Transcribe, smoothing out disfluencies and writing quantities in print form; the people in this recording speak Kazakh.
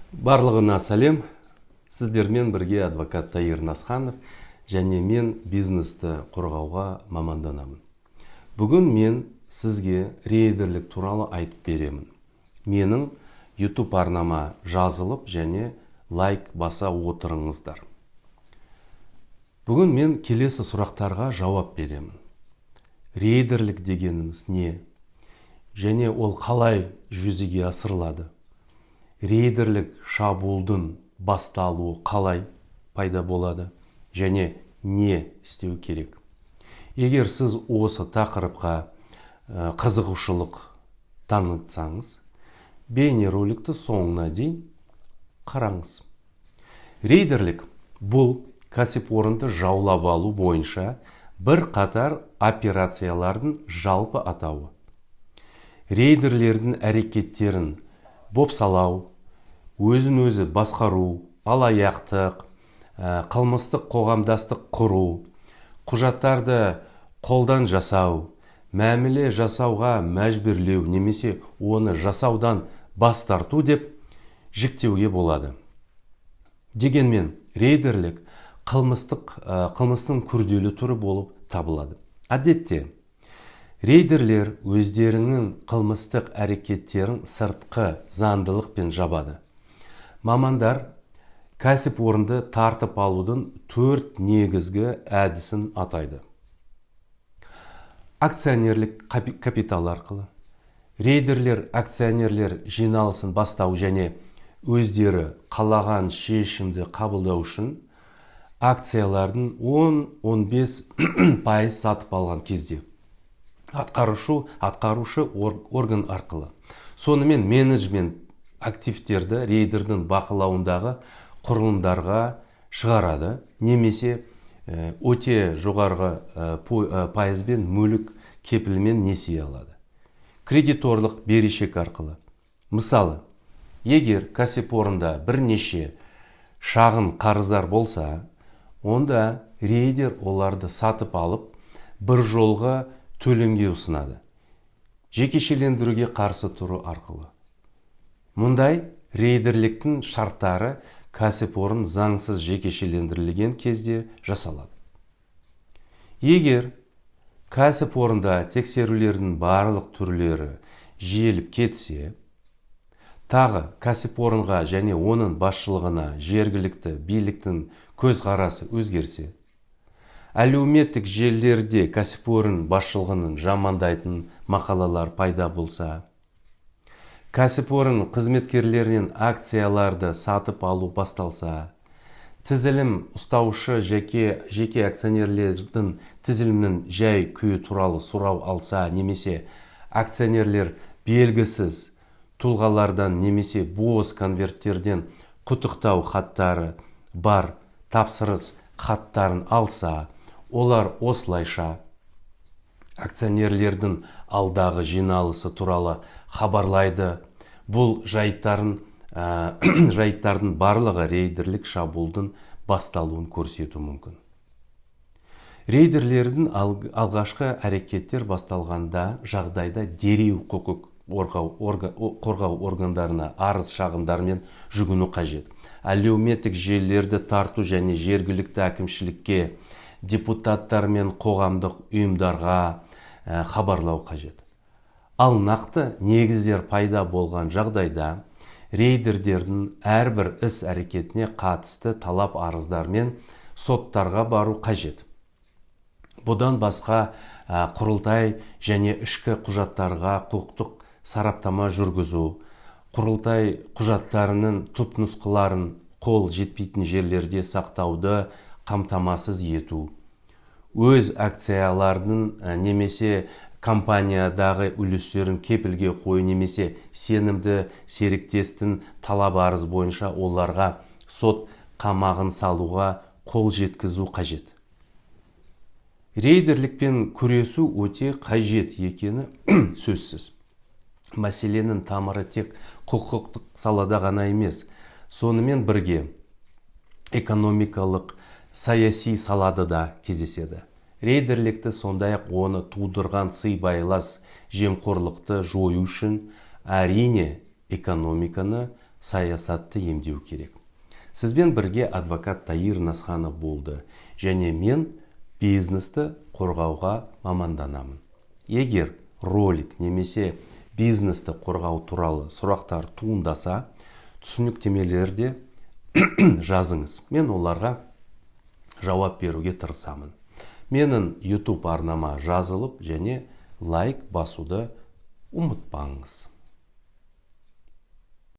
Барлығына сәлем! Сіздермен бірге адвокат Таир Насханов және мен бизнесті қорғауға маманданамын. Бүгін мен сізге рейдерлік туралы айтып беремін. Менің YouTube арнама жазылып және лайк баса отырыңыздар. Бүгін мен келесі сұрақтарға жауап беремін. Рейдерлік дегеніміз не және ол қалай жүзеге асырылады? Рейдерлік шабуылдың басталуы қалай пайда болады және не істеу керек? Егер сіз осы тақырыпқа қызығушылық танытсаңыз, бейнероликті соңына дейін қараңыз. Рейдерлік – бұл кәсіпорынды жаулап алу бойынша бір қатар операциялардың жалпы атауы. Рейдерлердің әрекеттерін бопсалау, өзін өзі басқару, алаяқтық, қылмыстық қоғамдастық құру, құжаттарды қолдан жасау, мәміле жасауға мәжбүрлеу немесе оны жасаудан бас тарту деп жіктеуге болады. Дегенмен рейдерлік қылмыстың күрделі түрі болып табылады. Әдетте рейдерлер өздерінің қылмыстық әрекеттерін сыртқы заңдылықпен жабады. Мамандар кәсіпорынды тартып алудың төрт негізгі әдісін атайды. Акционерлік капитал арқылы. Рейдерлер акционерлер жиналысын бастау және өздері қалаған шешімді қабылдау үшін акциялардың 10-15% сатып алған кезде атқарушы орган арқылы. Сонымен, менеджмент активтерді рейдердің бақылауындағы құрылымдарға шығарады немесе өте жоғарғы пайызбен мүлік кепілімен несие алады. Кредиторлық берешек арқылы. Мысалы, егер кәсіпорында бірнеше шағын қарыздар болса, онда рейдер оларды сатып алып, бір жолғы төлемге ұсынады. Жекешелендіруге қарсы тұру арқылы. Мұндай рейдерліктің шарттары кәсіпорын заңсыз жекешелендірілген кезде жасалады. Егер кәсіпорында тексерулердің барлық түрлері жиілеп кетсе, тағы кәсіпорынға және оның басшылығына жергілікті биліктің көзқарасы өзгерсе, әлеуметтік желілерде кәсіпорын басшылығының жамандайтын мақалалар пайда болса, кәсіпорын қызметкерлерінен акцияларды сатып алу басталса, тізілім ұстаушы жеке акционерлердің тізілімнің жай күйі туралы сұрау алса немесе акционерлер белгісіз тұлғалардан немесе бос конверттерден құттықтау хаттары бар тапсырыс хаттарын алса, олар осылайша акционерлердің алдағы жиналысы туралы хабарлайды. Бұл жайттардың барлығы рейдерлік шабуылдың басталуын көрсетуі мүмкін. Рейдерлердің алғашқы әрекеттер басталғанда жағдайда дереу құқық қорғау органдарына арыз шағымдармен жүгіну қажет. Әлеуметтік желілерді тарту және жергілікті әкімшілікке, депутаттар мен қоғамдық ұйымдарға хабарлау қажет. Ал нақты негіздер пайда болған жағдайда рейдерлердің әрбір іс әрекетіне қатысты талап арыздармен соттарға бару қажет. Бұдан басқа, құрылтай және ішкі құжаттарға құқықтық сараптама жүргізу, құрылтай құжаттарының түпнұсқаларын қол жетпейтін жерлерде сақтауды қамтамасыз ету, өз акциялардың немесе компаниядағы үлестерін кепілге қою немесе сенімді серіктестің талап арыз бойынша оларға сот қамағын салуға қол жеткізу қажет. Рейдерлікпен күресу өте қажет екені сөзсіз. Мәселенің тамыры тек құқықтық салада ғана емес, сонымен бірге экономикалық, саяси салада да кездеседі. Рейдерлікті, сондай-ақ оны тудырған сыбайлас жемқорлықты жою үшін, әрине, экономиканы Саясатты емдеу керек. Сізбен бірге адвокат Таир Насханов болды және мен бизнесті қорғауға маманданамын. Егер ролик немесе бизнесті қорғау туралы сұрақтар туындаса, түсініктемелерде жазыңыз, мен оларға жауап беруге тырысамын. Менің YouTube арнама жазылып және лайк басуды ұмытпаңыз.